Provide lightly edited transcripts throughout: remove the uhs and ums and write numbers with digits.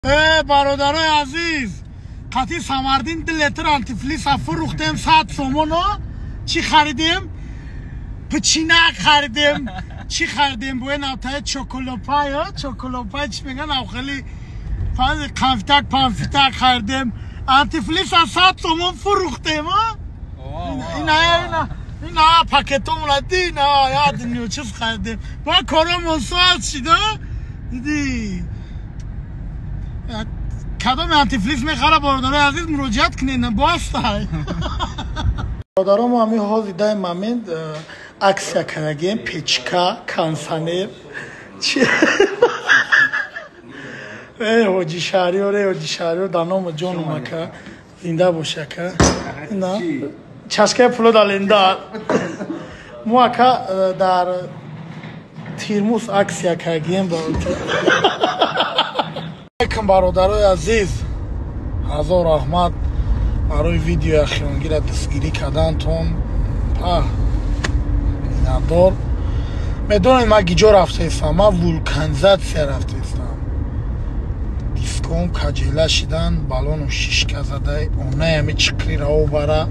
Бародарои азиз, қати Самардин 2 литр антифлиса фурӯхтем 100 сомоно. Чӣ харидем? Печинак харидем. Чӣ харидем? Буе навтае чоколопай, чоколопай чӣ меган, авхели конфитак, памфитак харидем. Антифлиса 100 сомон фурӯхтем, ина ина ина пакетомона дина ядню чиз харидем. Ба коромон соат шида. Диди кадоми антифлис мехара, бародарои азиз, муроҷиат кунед, бастай. Бародаро, мо ҳамин ҳози дай момент аксия кардагем, печка, кондиционер. Чи э ҳоҷи Шаҳриёр, э ҳоҷи Шаҳриёр, дар номи ҷону мака зинда бош ака. Ина чашкаи пуло даленда. Мо ака дар тирмус аксия кардагем. Алейкум, бародарои азиз, ҳазор раҳмат барои видеои ахиронгира дастгирӣ кардантон. Па миннатдор. Медонед ман гиҷо рафтаистам? Ман вулканизатсия рафтаистам. Диском каҷела шидан, балону шишка задай, онаями чиқрира обара.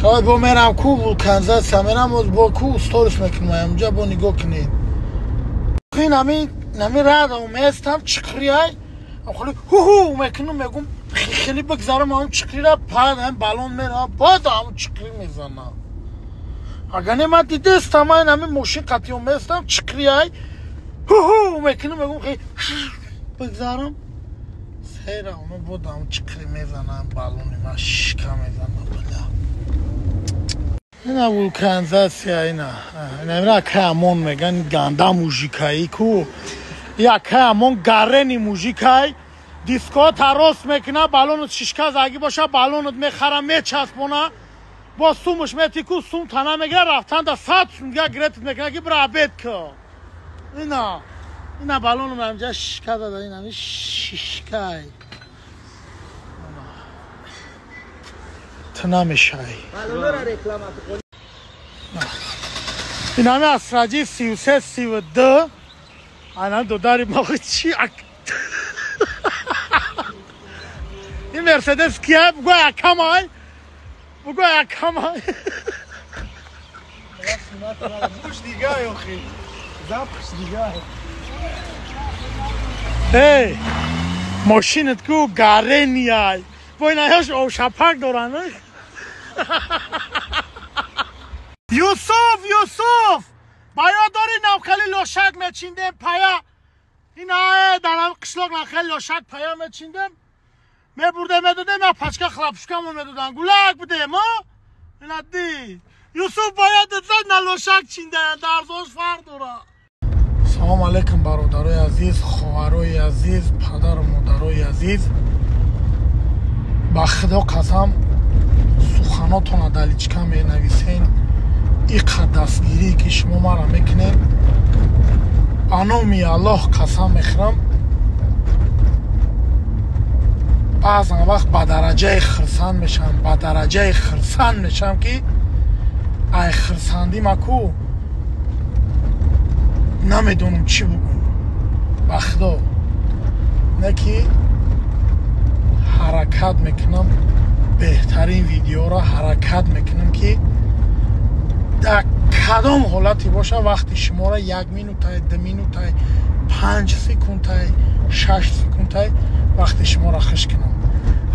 Хай бо мерам ку вулканизатсия мерам, бо ку сторис мекунам, амҷа бо нигоҳ кунед. Ин ҳамин нами радам местам чиқриай, хали ҳу-ҳу мекунам, мегум хеле бигзарам ҳам чиқрира, пад ҳам балон мера, бод ҳам чиқри мезанам. Агар не ман дидестам, ман ҳамин мошин қатиё местам чиқриай, ҳу-ҳу мекунам, мегум хеле бигзарам, сера оно бод ҳам чиқри мезанам, балони ман шишка мезанам. Бля. Ина вулканизатсия, ина. Ина акай Амон меган ганда мужикаи ку. Акай Амон гарени мужикай. Диско тарос мекуна, балонут шишка заги боша, балонут мехара, мечаспона. Бо сумуш мети ку, сум тана мегира, рафтан да 100 сум дига гретит мекуна ки бира обед ку. Ина. Ина балону ҳамҷа шишка зада, ина шишкай. Ту намешай. Ин ҳами асраҷи 33 32 ана додари ма чи ин Мерседес кия? Бугӯ якамай, бугӯ якамай. Эй, мошинат ку гаренияй. Бо инаёш овшапак доранд. Юсуф, Юсуф, ба ёд дорӣ навхели лошак мечиндем пая? Ина дар ҳам қишлоқ навхели лошак пая мечиндем, мебурдем, медодем, як пачка хлапушкамон медодан, гулак будем. Ина ди Юсуф, ба ёдат зад на лошак чиндаям, дарзош фарқ дора. Салом алейкум, бародарои азиз, хоҳарои азиз, падару модарои азиз. Ба худо қасам, суханотона дар личка менависен, иқа дастгирие ки шумо мара мекунед, ба номи Аллоҳ қасам мехӯрам, баъзан вақт ба дараҷаи хирсанд мешавам, ба дараҷаи хирсанд мешавам ки ай хирсандӣ маку намедонам чӣ бугӯм. Ба худо не ки ҳаракат мекунам беҳтарин видеоро, ҳаракат мекунам ки дар кадом ҳолате боша вақти шуморо 1 минутай, 2 минутай, 5 секундай, 6 секундай вақти шуморо хуш кунам.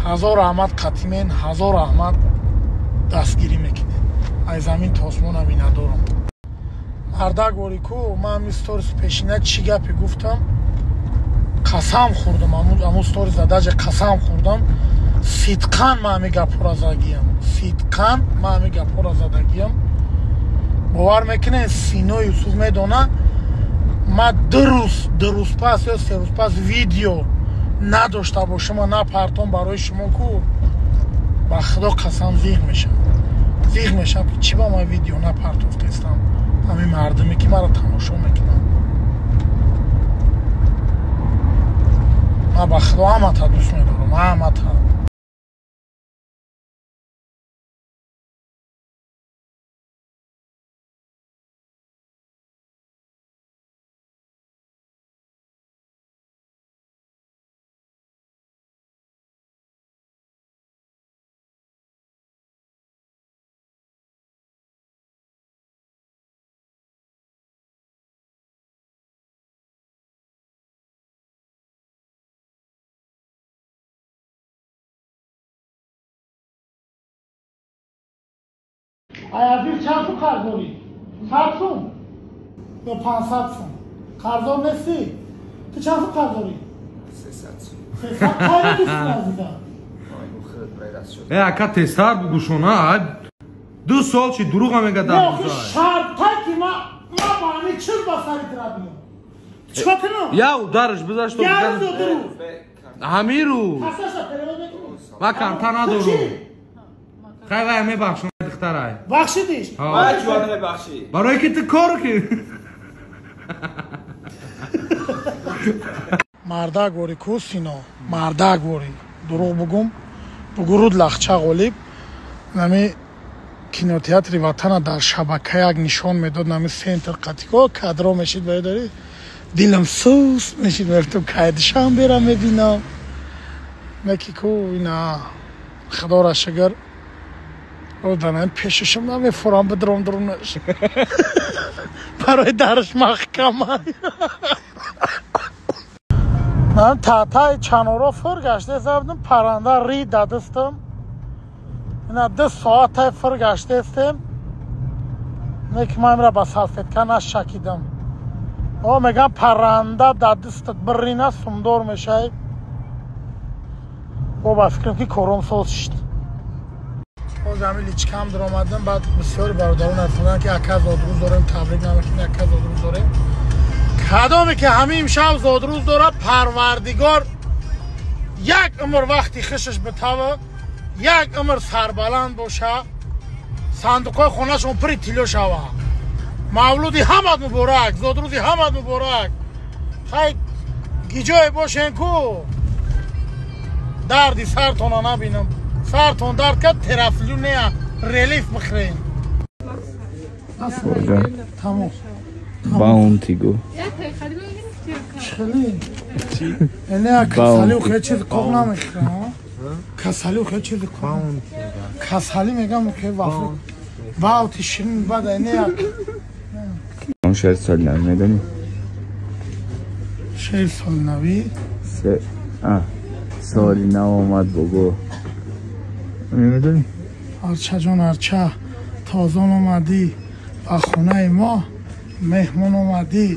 Ҳазор раҳмат қатимен, ҳазор раҳмат дастгирӣ мекунед. Ай замин то осмона миннатдорам. Мардак вори ку, ман ҳамин сторис пешина чӣ гапе гуфтам, қасам хӯрдам, ҳамун сторис даҷа қасам хӯрдам. Сидқан ман ҳамин гапҳоро задагиям, сидқан ман ҳамин гапҳоро задагиям. Бовар мекунед, Сино Юсуф медона, ман 2 рӯз пас ё 3 рӯз пас видео надошта бошам, напартом барои шумо ку, ба худо қасам зиғ мешавам, зиғ мешавам ки чӣ ба ман видео напартофтаистам. Ҳамин мардуме ки маро тамошо мекунанд, ман ба худо ҳамата дӯст медорам, ҳамата. Ай азиз чанд сум қарз дорӣ? 100 сум ё 500 сум? Қарздор нестӣ? Ту чанд сум қарз дорӣ? 300 сум. 300 қайда дӯстӣ азизам? Э, ака тезтар бугӯшон, а? 2 сол чи дурӯға мега дар Не, охи шарта ки ма ба ҳамин чиз ба сари тира биём. Чикор кунам? Я ударш бизаш то. Я рӯз ё ду рӯз? Ҳамин рӯз. Пасаша перевод мекунӣ? Ма камтар надорум. Хай вай мебахшам духтарай. Бахшидиш? Вай чӯа намебахшӣ? Барои ки ту кор ки. Мардак вори ку сино, мардак вори. Дурӯғ бугум, бугуруд лахча ғолиб. Нами кинотеатри Ватана дар шабака як нишон медод, нами центр қатико кадро мешид ба дори. Дилам сус мешид, мефтум кай Душанбера мебинам. Неки ку ина Худоро шукр. Оданам пешашам намефурам бидром дурунаш. Барои дарш маҳкама. Ман татай чаноро фур гаштестам, паранда ри дадистам. Ина 2 соатай фур гаштестем. Неки ман имра ба салфетка нашакидам. О, мегам паранда дадистат бирина сумдор мешай. О, ба фикрам ки кором соз шид. Боз ҳамин личкам даромадам, баъд бисёри бародарон афтоданд ки ака зодрӯз дорем, табрик намекунем, ака зодрӯз дорем. Кадоме ки ҳамин имшаб зодрӯз дорад, Парвардигор як умр вақти хишаш битава, як умр сарбаланд боша, сандуқҳои хонашон пури тилло шава. Мавлуди ҳамат муборак, зодрӯзи ҳамат муборак. Хай гиҷое бошен ку дарди сартона набинам. Сартон дард кард, терафлю нея, релиф бихӯрен. Тамом. Баунти гу. Чили? Не, касали хеле чиз қоб намехӯрам. Касали хеле чиз қоб. Касали мегам хеле вафли. Баунти ширин бад не як. Он шеъри соли нав медонӣ? Шеъри соли навӣ? Соли нав омад бобо. Намедонӣ? Арча ҷон арча, тозон омадӣ ба хонаи мо меҳмон омадӣ.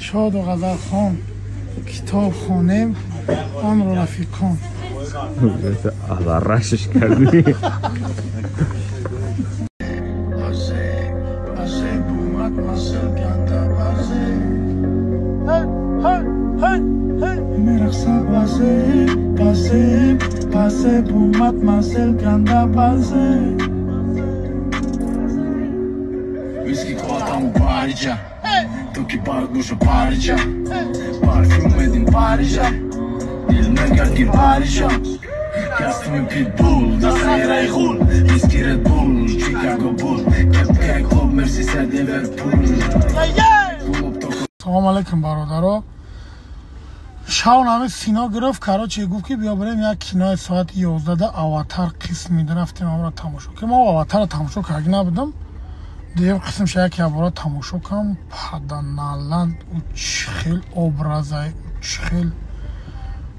Шоду ғазалхон китоб хонем, онро рафиқон. Аларашш кардӣ. Салом алейкум бародаро. Шав нами Сино гирифт, короче гуфт ки биё барем як кинои соати 11 Аватар қисм мерафтем, амро тамошо кунем. Ма Аватарро тамошо карда набудам. Дуюм қисмша як ябора тамошо кардам. Паданаланд ӯ чӣ хел образай, ӯ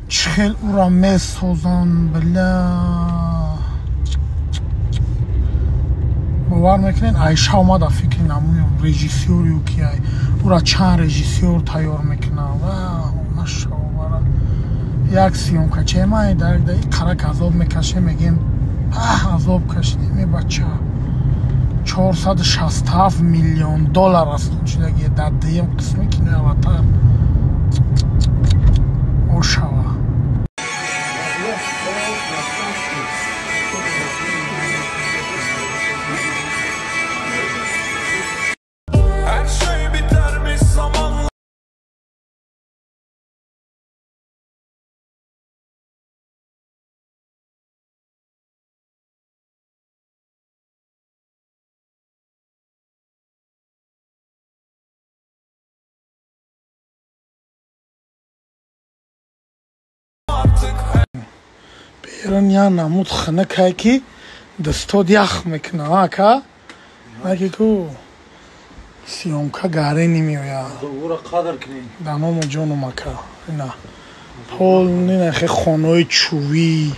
чӣ хел ӯра месозанд, бля. Бовар мекунед, Айша омада фикри намуём, режиссёрю ки ай ӯра чанд режиссёр тайёр мекунад. Ва машовара. Як съёмка чемай дар қарак азоб мекашем, мегем азоб кашидем, э бача. 467 миллион доллар аз худ шудаги дар дуюм қисми кинои Аватар. Ошава. Берун я намуд хунукае ки дастод ях мекунад, ака? Наки ку съёмка гаре намеояд. Да ному ҷонум ака. Ина пол ина хе хонаҳои чӯбӣ.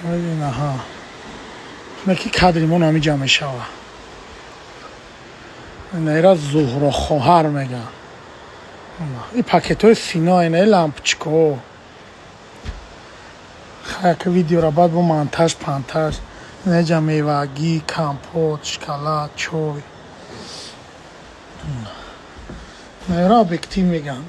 Инаҳа. Наки кадри мо намиҷа мешава. Наира Зуҳро хоҳар меган. И пакетҳои сино, инаи лампочкаҳо. Хаяка видеора баъд бо монтаж пантаж. Инаҷа мевагӣ, компот, шоколад, чой. Наира объектив меган.